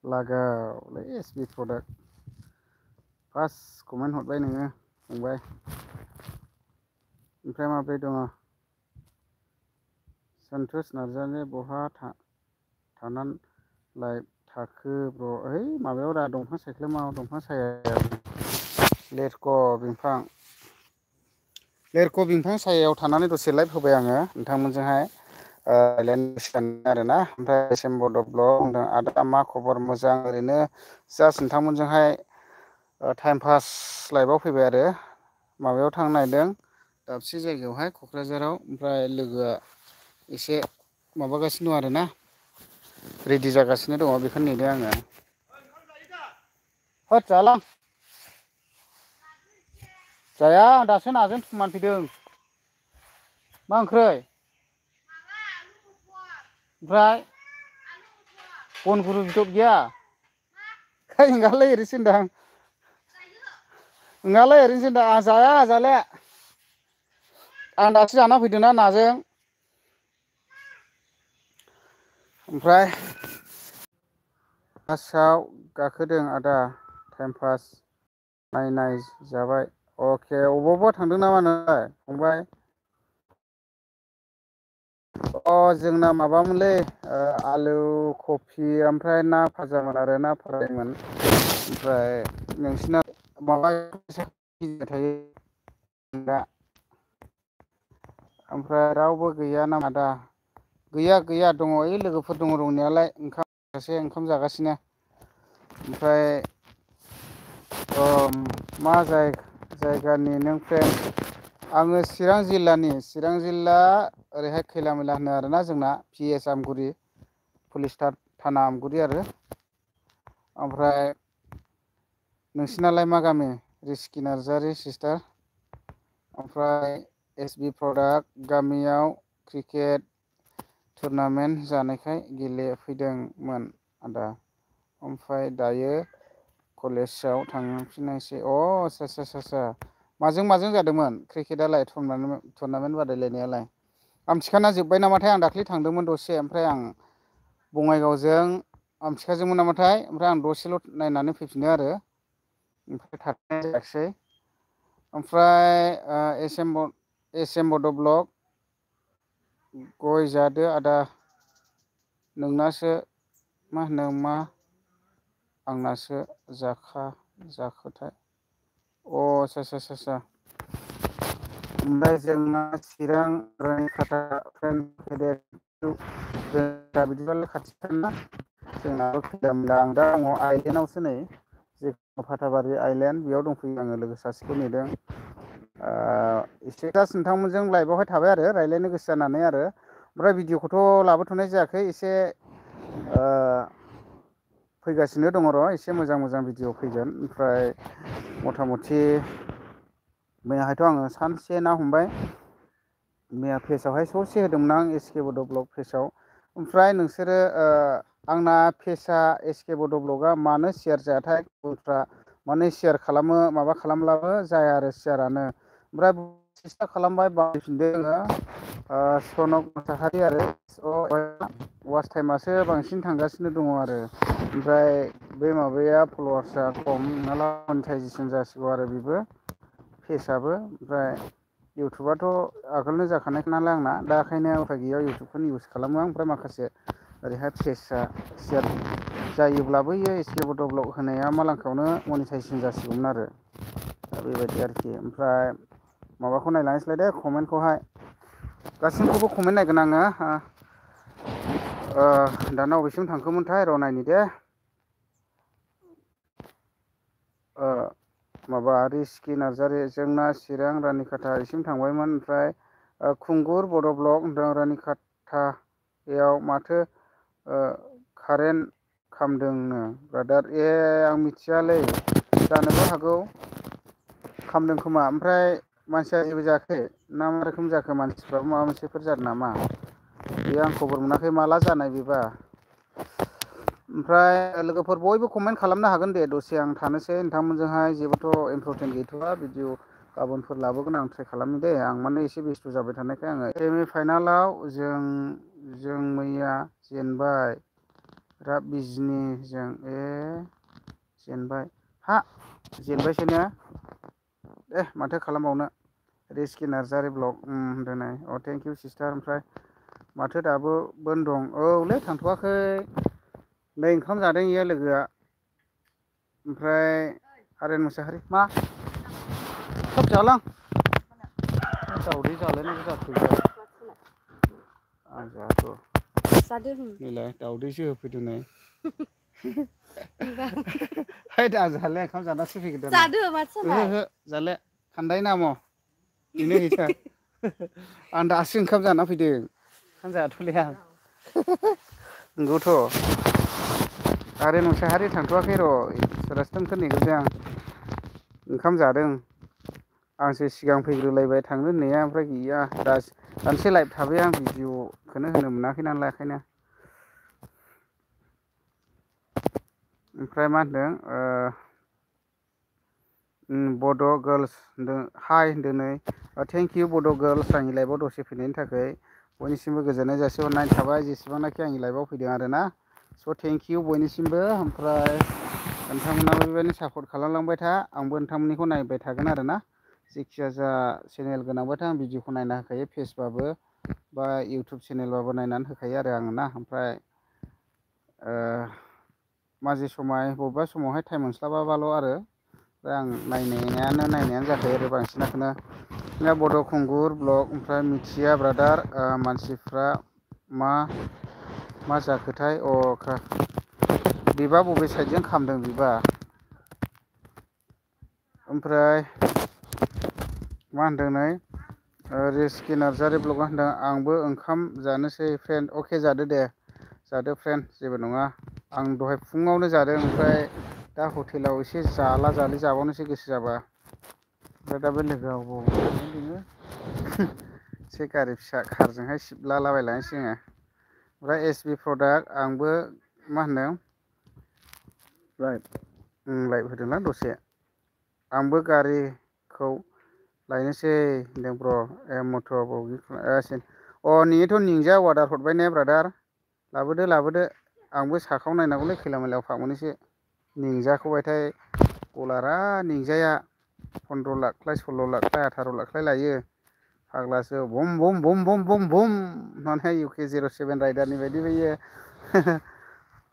लागावलै एसबि product first comment हरबाय नोङो फंबाय। ओमफ्राय माब्रै दङ? सन्तोष नार्जारि बहा थानानलाय थाखो ब्र'? ओइ माबायाव रा दंफां सायख्लुमाव दंफां सायायाव लेरख' बिफां सायायाव थानानै दसे लाइभ होबाय आङो नोंथांमोनजोंहाय आरोना ओमफ्राय सेम्बर ब्लग होनदों आदा मा खबर मोजां ओरैनो जास्ट नोंथांमोनजोंहाय टाइम पास लाइभआव फैबाय आरो माबायाव थांनो नागिरदों दाबसे जायगायावहाय क'क्राझाराव ओमफ्राय लोगोआ एसे माबागासिनो दं आरोना रेडि जागासिनो दङ बेखौनो नेदों आङो। होद जालां जाया आं दासो नाजों समान फैदों। मा ओंख्रै? ओमफ्राय बन गुरु बिदब गैया? ओंखारलै ओरैसो होनदां नङालै ओरैनोसो होनदां आं जाया जाले आं दासो जाना फैदोंना नाजों। ओमफ्राय बासआव गाखोदों आदा टाइम पास नायनाय जाबाय अके अबावबा थांदों नामा नोंलाय फंबाय? जोंना माबामोनलै आलु कफि ओमफ्राय ना भाजामोन आरो ना फ्रायमोन ओमफ्राय नोंसिना माबा थायो दा ओमफ्राय रावबो गैया नामा दा? गैया दङ ओइ लोगोफोर दङ दंनायालाय ओंखाम जागासिनो। ओमफ्राय मा जायगानि नों फ्रेन्ड? आङो चिरां जिल्ला ओरैहाय खैला मैला होनो आरोना जोंना पि एस आमगुरि पुलिस थाना आमगुरि आरो ओमफ्राय नोंसिनालाय मा गामि रिस्कि नार्जारि सिस्टार? ओमफ्राय एस बि प्रडाक्ट गामियाव क्रिकेट टुरनामेन्ट जानायखाय गेलेफैदोंमोन आदा ओमफ्राय दायो कलेजाव थांफिनायसै आसा माजों जादोंमोन क्रिकेटआलाय टुरनामेन्ट बादायलायनायालाय? आमथिखाना जोब्बाय नामाथाय आं दाख्लै थांदोंमोन दसे ओमफ्राय आं बङाइगावजों आमथिखाजोंमोन नामाथाय ओमफ्राय आं दसेल' नायनानै फैफिनो आरो ओमफ्राय थाथनाय जायाखिसै। ओमफ्राय एस एम बड' ब्लक गय जादो आदा नोंनासो मा आंनासो जाखोथाय आसा ओमफ्राय जोंना चिरां रानिखाथा बिदिबालाय खाथिथारना जोंनाबो खैला मैला आं दा दङ आइलेण्डआवसो नै फाथाबारि आइलेण्ड बेयाव दंफैयो आङो लोगो सासेखौ नेदों। स्टेटास नोंथांमोनजों लाइभआवहाय थाबाय आरो रायज्लायनो गोसो जानानै आरो ओमफ्राय भिडिअखौथ' लाबोथ'नाय जायाखै एसे फैगासिनो दङ र' एसे मोजां भिडिअ फैगोन ओमफ्राय मथा मथि मैयाहायथ' आङो सानसे ना हमबाय मैया पेजावहाय ससे होदोंमोन आं एस के बड' ब्लग पेजाव ओमफ्राय नोंसोरो आंना पेजआ एस के बड' ब्लगआ मानो सेयार जायाथाय गुबुनफ्रा माने सेयार खालामो माबा खालामब्लाबो जाया आरो सेयारानो ओमफ्राय सेस्था खालामबाय बानायफिनदों आङो सनक मोसाहारि आरो वास टाइमासो बांसिन थांगासिनो दङ आरो ओमफ्राय बे माबाया फल'वार्सआ खम नङाब्ला मनिटाइजेसन जासिगौ आरो बेबो फेसआबो ओमफ्राय इउटुबाथ' आगोलनो जाखानायखा नालाय आंना दा ओंखायनो उफाय गैया इउटुबखौनो इउस खालामो आं ओमफ्राय माखासे ओरैहाय पेजआ सेयार जायोब्लाबो एस के बड' ब्लग होनाया मालांखायावनो मनिटाइजेसन जासिगौमोन आरो दा बेबायदि आरोखि ओमफ्राय माबाखौ नायलांनोसैलाय दे कमेन्टखौहाय गासैखौबो कमेन्ट नायगोन आङो दाना बबेसिम थांखोमोनथाय र' नायनि दे माबा रिस्कि नार्जारि जोंना चिरां रानिखाथासिम थांबायमोन ओमफ्राय खुंगुर बड' ब्लक होनदों रानिखाथायाव माथो कारेन्ट खामदोंनो ब्रादार आं मिथियालै जानोबो हागौ खामदों खोमा ओमफ्राय मानसिया जेबो जायाखै ना मा रोखोम जाखो मानसिफ्राबो माबा मोनसेफोर जादों नामा बे आं खबर मोनाखै माला जानाय बेबा ओमफ्राय लोगोफोर बयबो कमेन्ट खालामनो हागोन दे दसे आं थानोसै नोंथांमोनजोंहाय जेबोथ' इम्परटेन्ट गैथ'वा भिडिअ गाबोनफोर लाबोगोन आं ट्राइ खालामनो दे आं माने एसे बेस्थ' जाबाय थानायखाय आङो सेमि फाइनालाव जों मैया जेनबाय रा बिजनीजों जेनबाय हा जेनबायसो ने माथो खालामबावनो रिस्कि नार्जारि ब्लग दोनै थेंक इउ सिस्टार ओमफ्राय माथो दाबो बोन दं औलै थांथ'वाखै नै ओंखाम जादों इयो लोगोआ ओमफ्राय आर्यन मोसाहारि मा खोब जालां दावदै जालायनांगौ जाखो आं जायाथ' नैलाय दावदैसो होफैदों नै है दा जाले ओंखाम जानासो फैगोन जादो ओहो जाले खान्दाय नाम' बेनो गैथार आं दासो ओंखाम जाना फैदों ओंखाम जाथ'ले आं नंगौथ' आर्यन मोसाहारि थांथ'वाखै र' सरासथोनखौ नेग्रोदों आं ओंखाम जादों आंसो सिगां फैग्रोलायबाय थांनो होननाया ओमफ्राय गैया दानसे लाइभ थाबाय आं भिडिअ'खौनो होनो मोनाखै नालाय ओंखायनो ओमफ्राय मा होनदों बड' गार्लस हाय होनदों नै थेंक इउ बड' गार्लस आंनि लाइफआव दसे फैनायनि थाखाय बयनिसिमबो गोजोननाय जासिहरनाय थाबाय जेसेबांनाखि आंनि लाइफआव फैदों आरोना स' थेंक इउ बयनिसिमबो ओमफ्राय नोंथांमोनाबो बेबायदिनो सापर्ट खालामलांबाय था आंबो नोंथांमोननिखौ नायबाय थागोन आरोना जेखिया जा चेनेल गोनांबाथ' आं भिडिअखौ नायना होखायो फेसबाबो बा इउटुब चेनेलबाबो नायनानै होखायो आरो आङो ना ओमफ्राय माजे समाय बबेबा समावहाय टाइम मोनस्लाबाबाल' आरो आं नायनायानो जाखायो आरो बांसिनाखौनो बड' खुंगुर ब्लग ओमफ्राय मिथिया ब्रादार मानसिफ्रा मा जाखोथाय बिबा बबे साइडजों खामदों बिबा ओमफ्राय मा होनदों नै रिस्कि नार्जारि ब्लगआ होनदों आंबो ओंखाम जानोसै फ्रेन्ड अके जादो दे जादो फ्रेन्ड जेबो नङा आं दहाय फुङावनो जादों ओमफ्राय दा हटेलाव एसे जाला जालि जाबावनोसै गोसो जाबा ओमफ्राय दा बे लोगोआ अबाव बेङो एसे गारि फिसा कारजोंहाय सिबलालाबायलांनोसै जोङो ओमफ्राय एस बि प्रडाक्ट आंबो मा होनदों लाइभ होदोंना दसे आंबो गारिखौ लायनोसै होनदों ब्र' मटर नोंथ' निंजा अर्डार हरबाय ने ब्रादार लाबोदो आंबो साखाव नायनांगौलै खैला मैलायाव फागमोननैसो निंजाखौबायथाय गलारा निंजाया 15 लाखलाय 16 लाखलाय 18 लाखलाय लायो फाग्लासो बम बम बम बम बम बम माने इउके 07 राइडारनि बायदि बैयो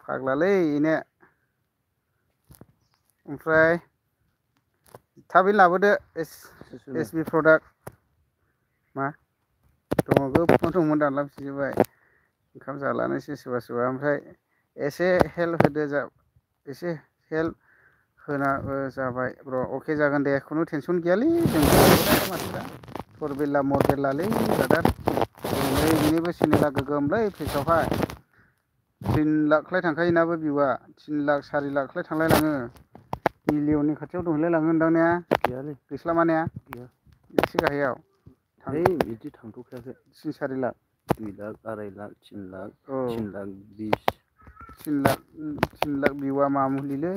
फाग्लालै इनो ओमफ्राय थाबैनो लाबोदो एस बि प्रडाक्ट मा दङ गोबां दंमोन दानलाबफिनजोबबाय ओंखाम जालानोसै सोरबा ओमफ्राय एसे हेल्प होदो एसे हेल्प होना जाबाय र' अके जागोन दे खुनु टेनसन गैयालै जों मानसिफ्रा फरबेला मरबेलालै ब्रादार बेनिबो चेनेला गोगोमलै फेसआवहाय 3 लाखलाय थांखायोनाबो भिउआ 3 लाख 4 लाखलाय थांलायलाङो मिलियननि खाथियाव दंहैलाय लाङोनदां ने गैयालै गैस्लामा ने गैया एसे गाहायाव बिदि थांथ'खायाखै 3-4 लाख 2 लाख 2.5 लाख 3 लाख 3 लाख 20 3 लाख भिउआ मामुलिलै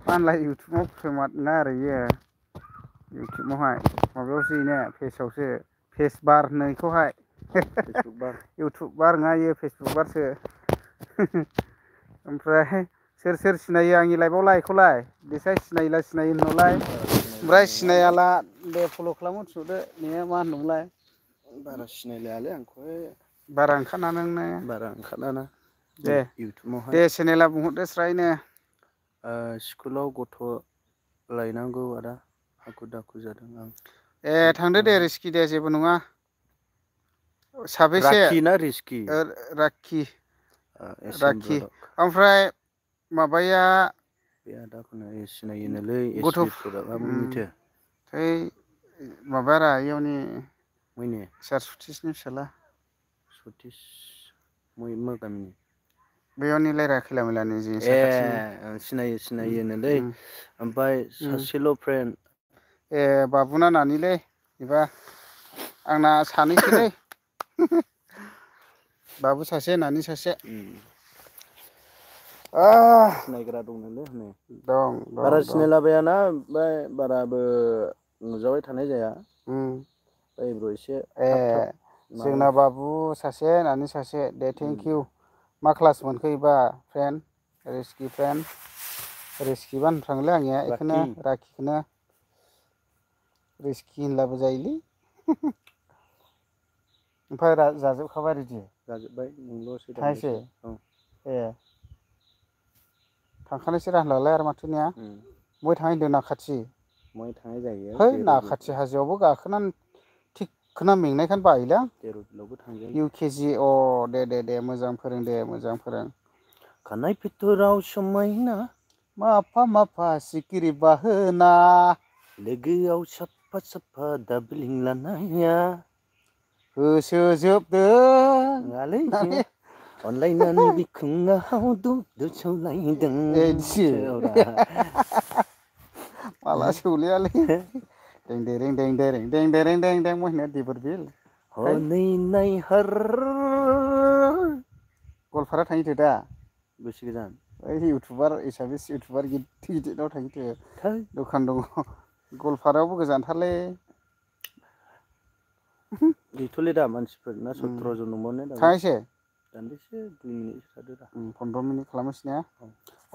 मानलाय इउटुबाव फेमास नङा आरो इयो इउटुबावहाय माबायावसो इनो फेसआवसो फेस बार होनो इखौहाय इउटुब बार नङा इयो फेसबुक बारसो ओमफ्राय सोर सिनायो आंनि लाइभआवलाय इखौलाय देसाय सिनायोला सिनायो होनहरलाय ओमफ्राय सिनायाला दे फल' खालामनो थिनहरदो नोङो मा होनदोंमोनलाय बारा सिनायलायालै आंखौहाय बारा ओंखाराना दे इउटुबावहाय दे चेनेला बुंहरदो स्रायनो स्कुलाव गथ' लायनांगौ आदा हाखु दाखु जादों आं थांदो दे रिस्कि दे जेबो नङा साबेसे राखि ना रिस्कि राखि ओमफ्राय माबाया बे आदाखौनो सिनायोनोलै एस बि प्रडाक्टआ मिथो माबारा इयावनि सार सतिसनि फिसाला सतिस मा गामिनि बेयावनि लायरा खैला मैलानि जि सिनायोनोलै ओमफ्राय सासेल' फ्रेन्ड बाबुना नानिलै एबा आंना सानैसोलै बाबु सासे नानि सासे सिनायग्रा दंनोलै हनै दं बारा सिनायलाबायाना ओमफ्राय बाराबो नुजाबाय थानाय जाया एसे जोंना बाबु सासे नानि सासे दे थेंक इउ मा क्लास मोनखो इबा फ्रेन्ड रिस्कि फ्रेन्ड रिस्किबा होनफ्राङोलै आंनिया बेखौनो राखिखौनो रिस्कि होनलाबो जायोलै ओमफ्राय जाजोबखाबाय रेडि जाजोब्बाय नोंल'सो थांसै औ ए थांखानायसो रा होनलाय आरो माथो ने बहाय थांनो होनदों नाखाथि बहाय थांनाय जायो है देर'बिल नाखाथि हाजोआवबो गाखोनानै थिखोना मेंनायखायनो बायोलां देर'बिलावबो थांजायो इउ केजि अ दे मोजां फोरों दे मोजां फोरों खानाय फिथराव समायना माफा माफा सिखिरि बाहोना लोगोआव साफा साफा दाबलिं लानाया होसोजोबदों नङालै जोङो अनलायनानै बिखुङाव दुब दुब सौलायदों इदिसो माला सौलैयालै दें देरें दें देरें दें देरें दें दें मोननाया देबोरबिल हनै नायहर गवालपारा थांयोथ' दा बेसे गोजान ओइ इउटुबार एसामिस इउटुबार गिदिर गिदिराव थांयोथ' थै दखान दङ गवालपारायावबो गोजानथारलै गैथ'लै दा मानसिफोर ना 17 जन दंबावो दाबो थांनायसै दान्दिसे 2 मिनिटसो थादो दा 15 मिनिट खालामनोसै ने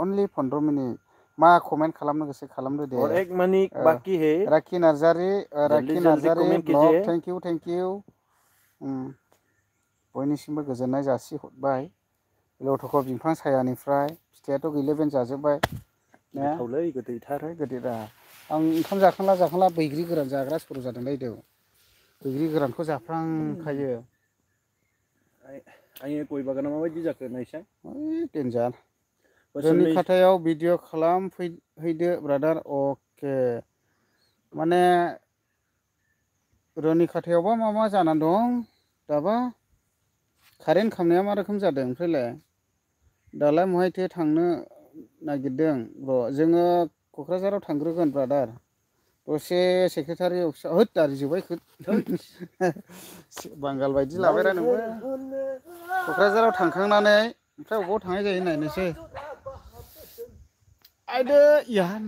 अनलि 15 मिनिट मा कमेन्ट खालामनो गोसो खालामदो दे और 1 मिनट बाकी है राखि नार्जारि जल्दी राखि जल्दी नार्जारि कमेंट ब्लग कीजिए थेंक इउ बयनिसिमबो गोजोननाय जासिहरबाय लथक' बिफां सायानिफ्राय फिथाइयाथ' गैले जाजोब्बाय ने गोथावलै गोदैथार गोदैदा आं ओंखाम जाखांला बैग्रि गोरान जाग्रा सर' जादोंलै बैग्रि गोरानखौ जाफ्लांखायो आंनि गय बागाना माबायदि जाखो नायसाय देन्जार बोसोरनै रोनिखाथायाव भिडिअ खालामफैदो ब्रादार अके माने रुनिखाथायावबा मा जानानै दं दाबा कारेन्ट खालामनाया मा रोखोम जादों ओमफ्रायलाय दालाय महायथो थांनो नागिरदों र' जोङो क'क्राझाराव थांग्रोगोन ब्रादार दसे सेक्रेटारि अफिसाव होद दारि जोब्बाय बांगाल बायदि लाबायरा नोंबो क'क्राझाराव थांखांनानै ओमफ्राय बबाव थांनाय जायो नायनोसै आयदो इयान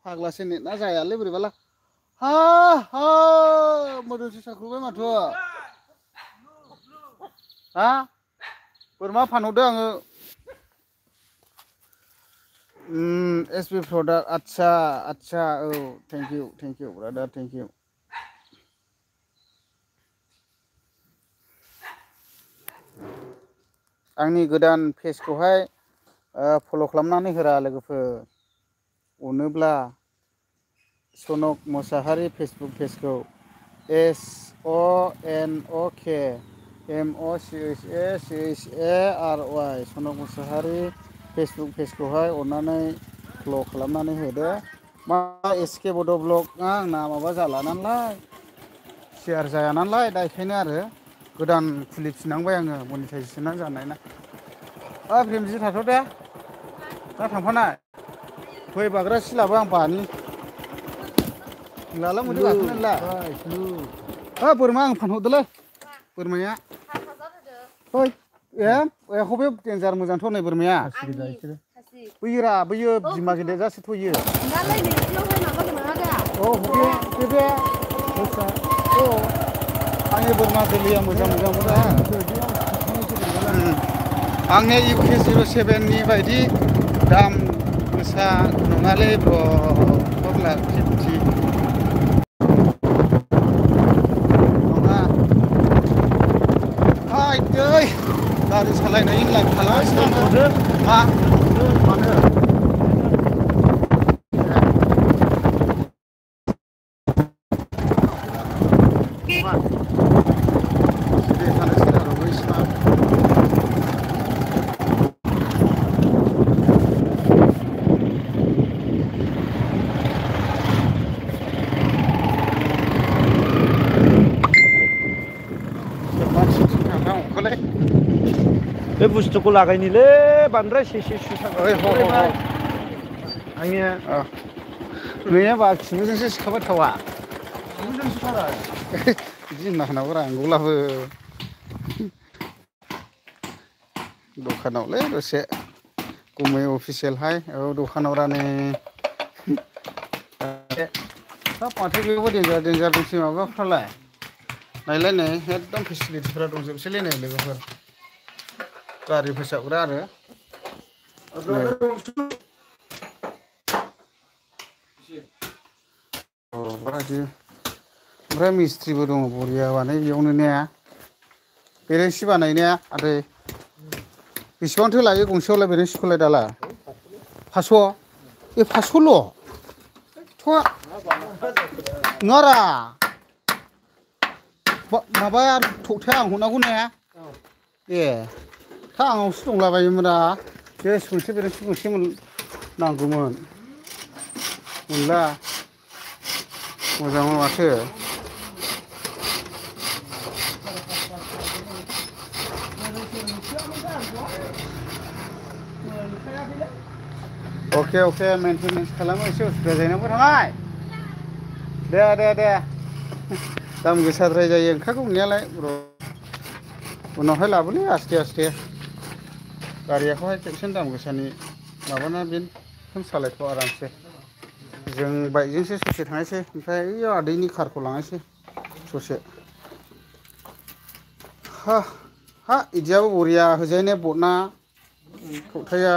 फाग्लासो नेटआ जायालै बोरैबाला मोदोमसो साख्रुबबाय माथो हा बोरमा फानहरदों आङो एस बि प्रडाक्ट आदसा औ thank you brother thank you आंनि गोदान पेजखौहाय फल' खालामनानै होरा लोगोफोर अनोब्ला सनक मोसाहारि फेसबुक पेजखौ SONOK MOCHACHARY सनक मोसाहारि फेसबुक पेजखौहाय अननानै फल' खालामनानै होदो मा SK बड' ब्लगआ आंना माबा जाला नालाय शेयार जाया नालाय दा बेखायनो आरो गोदान खुलिफिननांबाय आङो मनिटाइजेसना जानाय ना प्रेमजि थाथ' दे दा थांफानाय फै बाग्रा सिलाबो आं बानि लाला मोनदो गाखोनानैला बोरमा आं फानहरदोलै बोरमाया फै हबे देन्जार मोजांथ' नै बोरमाया बैयोरा बैयो बिमा गेदेर जासो थयो बे आंनि बोरमा जोलैया मोजां मोजां आंनि UK07नि बायदि दाम गोसा नङालै ब्र 4,50,000 नङा दै गारि सालायनायनि लाइफ खालामगासिनो मा मानो बे बुस्थुखौ लागायनिलै बांद्राय सेसे आंनिया नोंनिया बा खिबुजोंसो सिखाबाय थावा बिदि होनना होनांगौ रांगौलाबो दखानावलै दसे गुमै अफिसियेलहाय औ दखानाव रानि हाब माथो बेयावबो देन्जार दंसै माबाफ्रालाय नायलायनाय एकदम फेसिलिटिफोरा दंजोबसैलै नै लोगोफोर गारि फोसाबग्रा आरो बायदि ओमफ्राय मिस्ट्रिबो दङ बरिया बानाय बेयावनो ने बेरेंसि बानायनाया आदै बेसेबांथो लायो गंसेयावलाय बेरेंसिखौलाय दालाय 500 ए 500ल' थ' नङारा माबा थौथाया आं हरनांगौ ने ए था आंनावसो दंलाबायोमोन दा बेरेंसि गंसे बेरेंसि गंसे नांगौमोन मोनला मोजां माथो अके मेनटेनेन्स खालामो एसे उसुबिदा जायोना थांलाय दे दाम गोसाद्राय जायो ओंखारगौ नंनायालाय र' उनावहाय लाबोलै आस्ते गारियाखौहाय खेबसेनो दाम गोसानि माबाना बेखौनो सालायथ' आरामसे जों बाइकजोंसो ससे थांनोसै ओमफ्राय ओइ आदैनि कारखौ लांनोसै ससे हा इदियाबो बरिया होजायो ने बटना थौथाया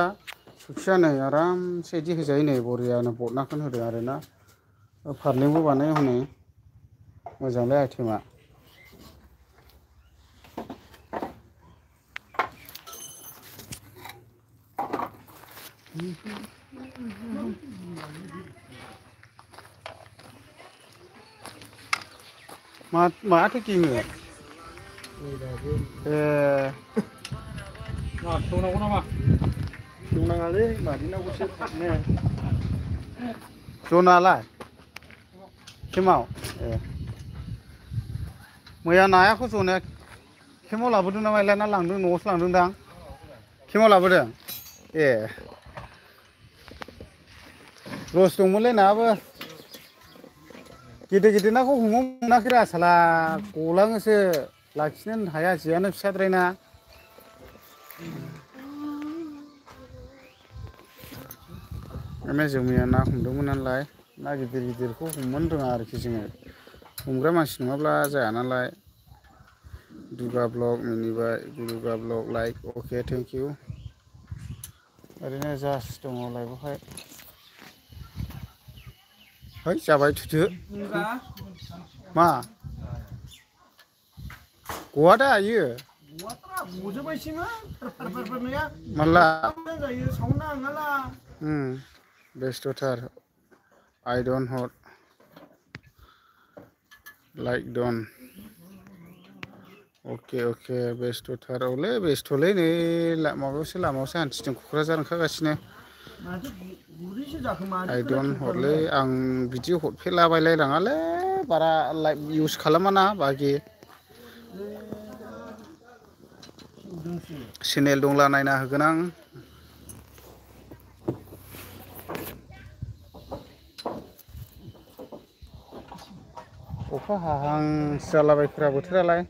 सखिया नै आरामसे इदि होजायो नै बरियानो बटनाखौनो होदों आरोना फारलेंबो बानायो हनै मोजांलै आइटेमा माथो गिङो ए संनांगौ नामा संनाङालै मादैनावसो थाबनो जनालाय खेमाव ए मैया नायाखौ जनाया खेमाव लाबोदों ना माइला ना लांदों न'आवसो लांदोंदां खेमाव लाबोदों ए रस दंमोनलै नायाबो गिदिर नाखौ हमनो मोनाखैरा साला गलाङोसो लाखिनो हाया जेयानो फिसाद्रायना जों मैया ना हमदोंमोन नालाय ना गिदिरखौ हमनो रोङा आरोखि जोङो हमग्रा मानसि नङाब्ला जाया नालाय दुगा ब्लग मिनिबाय दुगा blog like okay thank you ओरैनो जास्ट दङ लाइभआवहाय है जाबाय थुदो मा गवा दा इयो माला बेस्थ'थार आइ डन्ट हट लाइक डन अके बेस्थ'थार औलै बेस्थ'लै नै लामायावसो हान्थिदों क'क्राझार ओंखारगासिनो आइ डन्ट हटलै आं बिदि हरफेरलाबायलाय लाङालै बारा लाइभ इउस खालामाना बाहागि चेनेल दंला नायना होगोन आं अखा हाहांसो जालाबायखोरा बोथोरालाय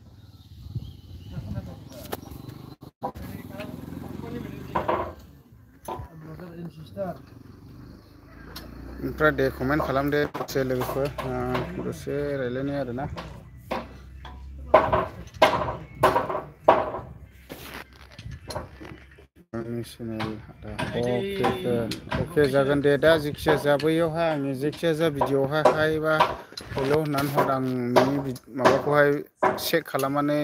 ओमफ्राय दे कमेन्ट खालामदो दसे लोगोफोर दसे रायलायनाय आरोना चेनेल अके जागोन दे दा जेखिजाया जाबैयावहाय आंनि जेखिजाया जा भिडिअ'आवहाय बा हेल' होननानै हर आं नोंनि माबाखौहाय चेक खालामनानै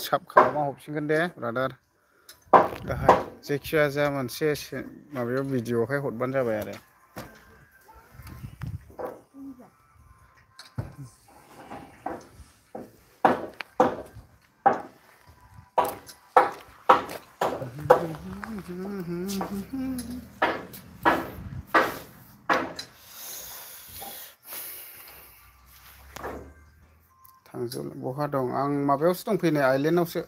साब खालामना हरफिनगोन दे ब्रादार दाहाय जेखिजाया जा मोनसे माबायाव भिडिअ'आवहाय हरबानो जाबाय आरो बहा दं आं माबायावसो दंफैयो आइलेण्डआवसो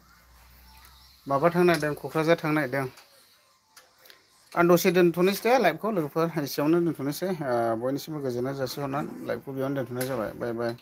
माबा थांनो नागिरदों क'क्राझार थांनो नागिरदों आं दसे दोनथ'नोसै दे लाइभखौ लोगोफोर एसेयावनो दोनथ'नोसै बयनिसिमबो गोजोननाय जासिहरनानै लाइभखौ बेयावनो दोनथ'नाय जाबाय बाय बाय